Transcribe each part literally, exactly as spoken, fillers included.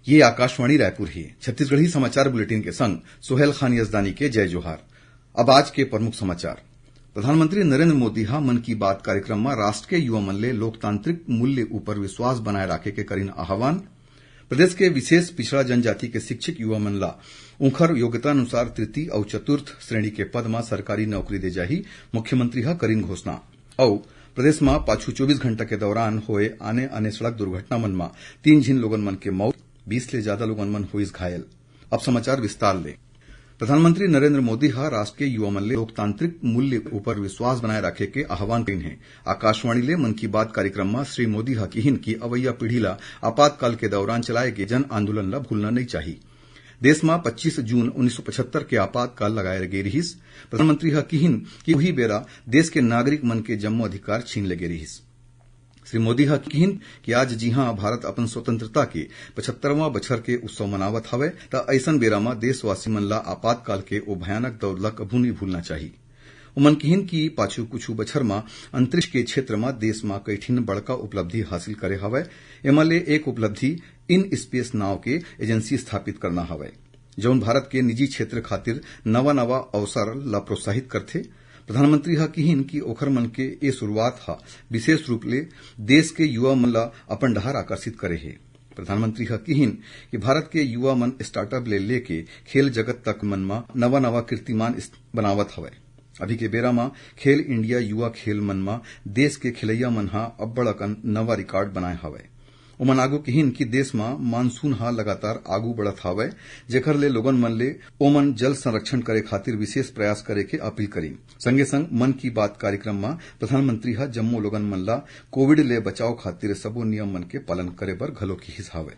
ये आकाशवाणी रायपुर हे। छत्तीसगढ़ी समाचार बुलेटिन के संग सोहेल खान यजदानी के जय जोहार। अब आज के प्रमुख समाचार। प्रधानमंत्री नरेंद्र मोदी ह मन की बात कार्यक्रम म राष्ट्र के युवा मन ले लोकतांत्रिक मूल्य ऊपर विश्वास बनाए राखे के करिन आह्वान। प्रदेश के विशेष पिछड़ा जनजाति के शिक्षित युवा मन ला उंखर योग्यता अनुसार तृतीय अउ चतुर्थ श्रेणी के पद म सरकारी नौकरी दे जाही, मुख्यमंत्री ह करिन घोषणा। अउ प्रदेश म पाछू चौबीस घंटा के दौरान होए आने-आने सड़क दुर्घटना मन म तीन झिन लोगन मन के मौत, बीस ले ज्यादा लोगन मन होइस घायल। अब समाचार विस्तार ले। प्रधानमंत्री नरेंद्र मोदी ह राष्ट्र के युवा मन ले लोकतांत्रिक मूल्य ऊपर विश्वास बनाए राखे के आह्वान करिन हे। आकाशवाणी ले मन की बात कार्यक्रम म श्री मोदी ह किहिन कि अवइया पीढ़ी ला आपातकाल के दौरान चलाए गे जन आंदोलन ला भूलना नइ चाही। देश म पच्चीस जून उन्नीस सौ पचहत्तर के आपातकाल लगाए गे रिहिस। प्रधानमंत्री ह किहिन कि उही बेरा देश के नागरिक मन के जम्मो अधिकार छीन ले गे रिहिस। श्री मोदी ह किहिन कि आज जिहां भारत अपन स्वतंत्रता के पचहत्तरवां बछर के उत्सव मनावत हवय, त अइसन बेरा म देशवासी मन ला आपातकाल के ओ भयानक दौर ला कभू नइ भूलना चाही। ओमन किहिन कि पाछू कुछु बछर म अंतरिक्ष के क्षेत्र म देश म कई ठिन बड़का उपलब्धि हासिल करे हवय। एमा ले एक उपलब्धि इन स्पेस नाव के एजेंसी स्थापित करना हवय, जउन भारत के निजी क्षेत्र खातिर नवा-नवा अवसर ला प्रोत्साहित करथे। प्रधानमंत्री ह किहिन कि ओखर मन के ए शुरुआत ह विशेष रूप ले देश के युवा मन ला अपन डहार आकर्षित करे हे। प्रधानमंत्री ह किहिन कि भारत के युवा मन स्टार्टअप ले लेके खेल जगत तक मन म नवा-नवा कीर्तिमान इस-, बनावत हवय। अभी के बेरा म खेल इंडिया युवा खेल मन म देश के खेलैया मन ह अब्बड़ अकन नवा रिकॉर्ड बनाए हवय। ओमन आगू किहिन कि देश म मानसून ह लगातार आगू बढ़त हावय, जेखर ले लोगन मन ले ओमन जल संरक्षण करे खातिर विशेष प्रयास करे के अपील करिन। संगे संग मन की बात कार्यक्रम म प्रधानमंत्री ह जम्मो लोगन मन ला कोविड ले बचाव खातिर सबो नियम मन के पालन करे बर घलो किहिस हावय।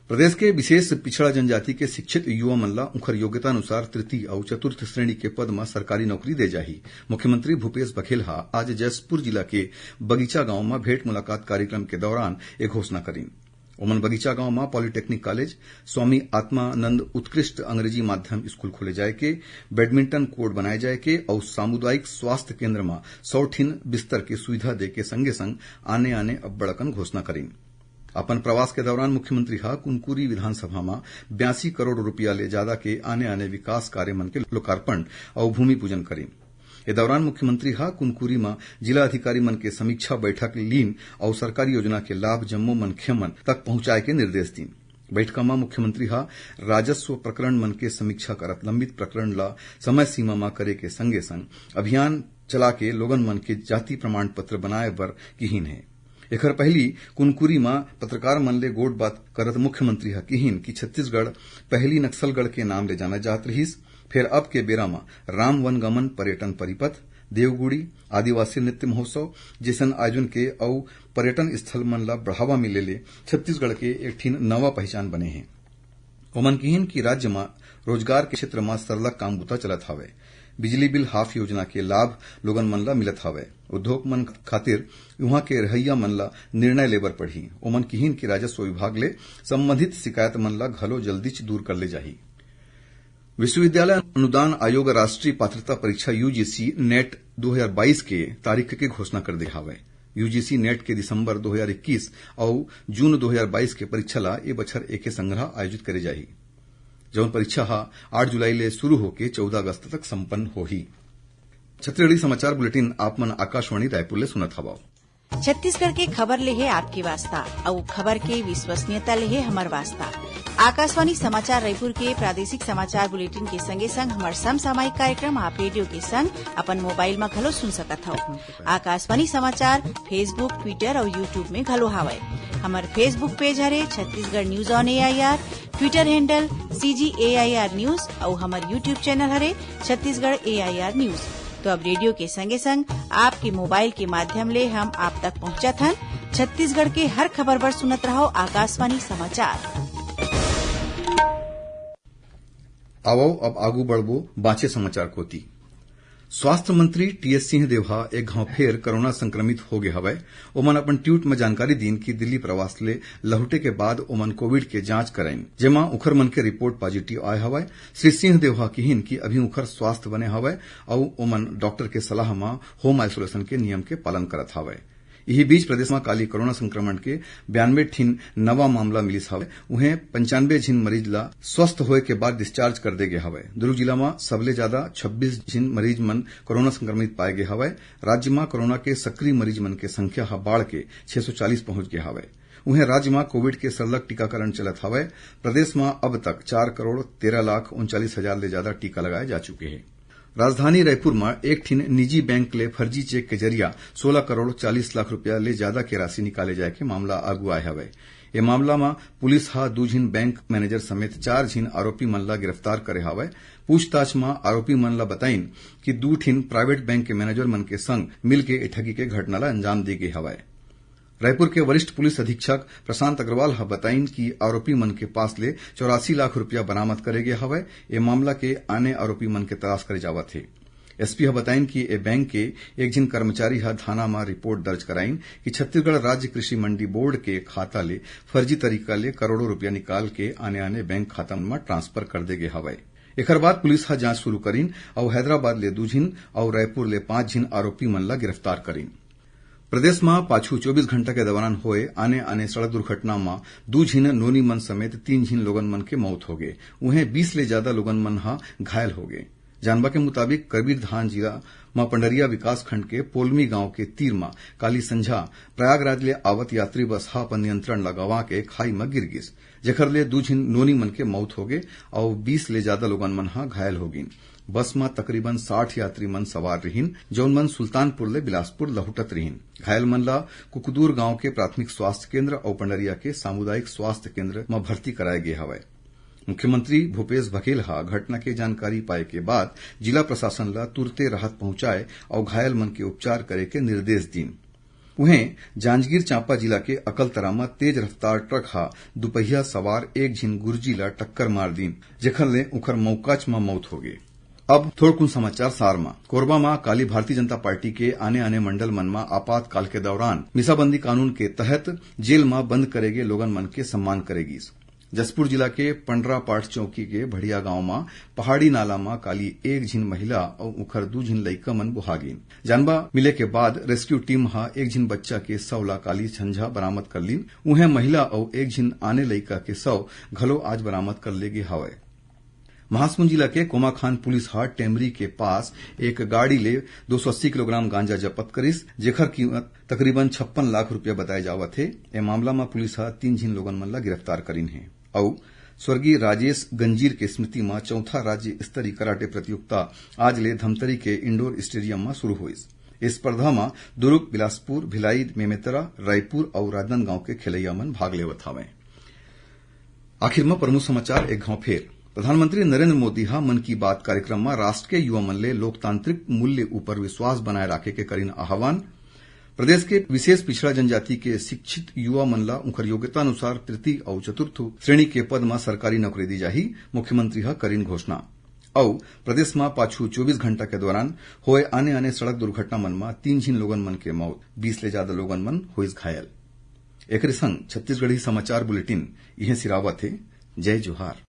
प्रदेश के विशेष पिछड़ा जनजाति के शिक्षित युवा मन ला उंखर योग्यता अनुसार तृतीय अउ चतुर्थ श्रेणी के पद म सरकारी नौकरी दे जाही। मुख्यमंत्री भूपेश बघेल ह आज जशपुर जिला के बगीचा गांव म भेंट मुलाकात कार्यक्रम के दौरान ए घोषणा करिन। ओमन बगीचा गांव म पॉलिटेक्निक कॉलेज, स्वामी आत्मानंद उत्कृष्ट अंग्रेजी माध्यम स्कूल खोले जाय के, बैडमिंटन कोर्ट बनाए जाय के अउ सामुदायिक स्वास्थ्य केंद्र म सौ ठिन बिस्तर के सुविधा दे के संगे संग आने-आने अब्बड़ अकन घोषणा करिन। अपन प्रवास के दौरान मुख्यमंत्री ह कुनकुरी विधानसभा म बयासी करोड़ रुपया ले जादा के आने-आने विकास कार्य मन के लोकार्पण अउ भूमि पूजन करिन। ए दौरान मुख्यमंत्री ह कुनकुरी म जिला अधिकारी मन के समीक्षा बैठक लीन अउ सरकारी योजना के लाभ जम्मो मनखे मन तक पहुंचाए के निर्देश दीन। बैठका म मुख्यमंत्री ह राजस्व प्रकरण मन के समीक्षा करत लंबित प्रकरण ल समय सीमा म करे के संगे संग अभियान चला के लोगन मन के जाति प्रमाण पत्र बनाए बर किहिन हे। एखर पहिली कुनकुरी म पत्रकार मन ले गोठबात करत मुख्यमंत्री ह किहिन कि छत्तीसगढ़ पहिली नक्सलगढ़ के नाम ले जाना जात रिहिस, फेर अब के बेरा म राम वनगमन पर्यटन परिपथ, देवगुड़ी, आदिवासी नृत्य महोत्सव जइसन आयोजन के अउ पर्यटन स्थल मन ल बढ़ावा मिले ले छत्तीसगढ़ के एक ठिन नवा पहिचान बने हे। ओमन किहिन कि राज्य म रोजगार के क्षेत्र म सरलग काम बूता चलत हावय। बिजली बिल हाफ योजना के लाभ लोगन मन ल मिलत हावय। उद्योग मन खातिर उहां के रहइया मन ल निर्णय लेबर पड़ही। ओमन किहिन कि राजस्व विभाग ले संबंधित शिकायत मन ल घलो जल्दीच दूर कर ले जाही। विश्वविद्यालय अनुदान आयोग राष्ट्रीय पात्रता परीक्षा यूजीसी नेट दो हज़ार बाईस के तारीख के घोषणा कर दे हावय। यूजीसी नेट के दिसंबर दो हज़ार इक्कीस अउ जून दो हज़ार बाईस के परीक्षा ला ए बछर एके संघरा आयोजित करे जाही, जउन परीक्षा ह आठ जुलाई ले शुरू होके चौदह अगस्त तक संपन्न होही। छत्तीसगढ़ी समाचार बुलेटिन आप मन आकाशवाणी रायपुर ले सुनत हवव। छत्तीसगढ़ के खबर ले हे आपके वास्ता, अउ खबर के विश्वसनीयता ले हे हमर वास्ता। आकाशवाणी समाचार रायपुर के प्रादेशिक समाचार बुलेटिन के संगे संग हमर समसामयिक कार्यक्रम आप रेडियो के संग अपन मोबाइल म घलो सुन सकत हव। आकाशवाणी समाचार Facebook, Twitter अउ YouTube में घलो हावय। हमर Facebook पेज हरे Chhattisgarh news on AIR, Twitter handle CG AIR news अउ हमर YouTube चैनल हरे छत्तीसगढ़ एआईआर न्यूज। तो अब रेडियो के संगे संग आपके मोबाइल के माध्यम ले हम आप तक पहुंचत हन। छत्तीसगढ़ के हर खबर बर सुनत रहव आकाशवाणी समाचार। आवव, अब आगू बढ़बो बांचे समाचार कोति। स्वास्थ्य मंत्री टीएस सिंहदेव ह एक घांव फेर कोरोना संक्रमित हो गे हवय। ओमन अपन ट्वीट म जानकारी दीन कि दिल्ली प्रवास ले लहुटे के बाद ओमन कोविड के जांच कराइन, जेमा उखर मन के रिपोर्ट पॉजिटिव आय हवय। श्री सिंहदेव ह किहिन कि अभी उखर स्वास्थ्य बने हवय अउ ओमन डॉक्टर के सलाह म होम आइसोलेशन के नियम के पालन करत हवय। इही बीच प्रदेश म काली कोरोना संक्रमण के बयानबे ठिन नवा मामला मिलिस हवय। उहें पंचानबे झिन मरीज ला स्वस्थ होए के बाद डिस्चार्ज कर दे गे हवय। दुर्ग जिला म सबले जादा छब्बीस झिन मरीज मन कोरोना संक्रमित पाए गे हवय। राज्य म कोरोना के सक्रिय मरीज मन के संख्या ह बाढ़ के छह सौ चालीस पहुंच गे हवय। उहें राज्य म कोविड के सरलग टीकाकरण चलत हवय। प्रदेश म अब तक चार करोड़ तेरह लाख उनचालीस हजार ले जादा टीका लगाए जा चुके हे। राजधानी रायपुर म एक ठिन निजी बैंक ले फर्जी चेक के जरिया सोलह करोड़ चालीस लाख रुपया ले जादा के राशि निकाले जाए के मामला आगू आए हवय। ए मामला म पुलिस ह दू झिन बैंक मैनेजर समेत चार झिन आरोपी मन ला गिरफ्तार करे हवय। पूछताछ म आरोपी मन ला बताइन कि दू ठिन प्राइवेट बैंक के मैनेजर मन के संग मिलके ए ठगी के घटना ला अंजाम दे गे हवय। रायपुर के वरिष्ठ पुलिस अधीक्षक प्रशांत अग्रवाल ह बताइन कि आरोपी मन के पास ले चौरासी लाख रुपया बरामद करे गे हवय। ए मामला के आने आरोपी मन के तलाश करे जावत हे। एसपी ह बताइन कि ए बैंक के एक झिन कर्मचारी ह थाना म रिपोर्ट दर्ज कराइन कि छत्तीसगढ़ राज्य कृषि मंडी बोर्ड के खाता ले फर्जी तरीका ले करोड़ों रुपया निकाल के आने-आने बैंक खाता मन म ट्रांसफर कर दे गे हवय। एखर बाद पुलिस ह जांच शुरू करिन अउ हैदराबाद ले दू झिन अउ रायपुर ले पांच झिन आरोपी मन ल गिरफ्तार करिन। प्रदेश म पाछू चौबीस घंटा के दौरान होए आने-आने सड़क दुर्घटना म दू झिन नोनी मन समेत तीन झिन लोगन मन के मौत होगे। उहें, बीस ले जादा लोगन मन ह घायल होगे। जानबा के मुताबिक, कबीरधाम जिला म पंडरिया विकासखंड के पोलमी गांव के तीर म काली संझा प्रयागराज ले आवत यात्री बस ह अपन नियंत्रण ल गंवा के खाई म गिर गिस, जेखर ले दू झिन नोनी मन के मौत होगे अउ बीस ले जादा लोगन मन ह घायल हो गिन। बस म तकरीबन साठ यात्री मन सवार रिहिन, जौन मन सुल्तानपुर ले बिलासपुर लहुटत रिहिन। घायल मन ल कुकदूर गांव के प्राथमिक स्वास्थ्य केंद्र अउ पंडरिया के सामुदायिक स्वास्थ्य केंद्र म भर्ती कराए गे हवय। मुख्यमंत्री भूपेश बघेल ह घटना के जानकारी पाए के बाद जिला प्रशासन ल तुरते राहत पहुंचाए अउ घायल मन के उपचार करे के निर्देश दीन। उहें, जांजगीर चांपा जिला के अकलतरा म तेज रफ्तार ट्रक ह दुपहिया सवार एक झिन गुरजी ल टक्कर मार दीन, जेखर ले उखर मौकाच म मौत होगे। अब थोड़कुन समाचार सार म। कोरबा म काली भारतीय जनता पार्टी के आने-आने मंडल मन म आपातकाल के दौरान मिसाबंदी कानून के तहत जेल म बंद करे गे लोगन मन के सम्मान करे गिस। जशपुर जिला के पंडरापाट चौकी के भड़िया गांव म पहाड़ी नाला म काली एक झिन महिला अउ उखर दू झिन लइका मन बोहा गिन। जानबा मिले के बाद रेस्क्यू टीम ह एक झिन बच्चा के शव ला काली संझा बरामद कर लीन। उहें, महिला अउ एक झिन आने लइका के शव घलो आज बरामद कर ले गे हवय। महासमुंद जिला के कोमाखान पुलिस ह टेमरी के पास एक गाड़ी ले दो सौ अस्सी किलोग्राम गांजा जब्त करिस, जेखर कीमत तकरीबन छप्पन लाख रुपया बताए जावत हे। ए मामला म पुलिस ह तीन झिन लोगन मन ल गिरफ्तार करिन हे। अउ स्वर्गीय राजेश गंजीर के स्मृति म चौथा राज्य स्तरीय कराटे प्रतियोगिता आज ले धमतरी के इंडोर स्टेडियम म शुरू होइस। इस स्पर्धा म दुर्ग, बिलासपुर, भिलाई, मेमेतरा, रायपुर अउ राजनांदगांव के खेलैया मन भाग लेवत हवंय। आखिर म प्रमुख समाचार एक घाव फेर। प्रधानमंत्री नरेंद्र मोदी ह मन की बात कार्यक्रम म राष्ट्र के युवा मन ले लोकतांत्रिक मूल्य ऊपर विश्वास बनाए राखे के करिन आह्वान। प्रदेश के विशेष पिछड़ा जनजाति के शिक्षित युवा मन ला उंखर योग्यता अनुसार तृतीय अउ चतुर्थ श्रेणी के पद म सरकारी नौकरी दी जाही, मुख्यमंत्री ह करिन घोषणा। अउ प्रदेश म पाछू चौबीस घंटा के दौरान होए आने-आने सड़क दुर्घटना मन म तीन झिन लोगन मन के मौत, बीस ले जादा लोगन मन होइस घायल। एकरे संग छत्तीसगढ़ी समाचार बुलेटिन इहें सिरावत हे। जय जोहार।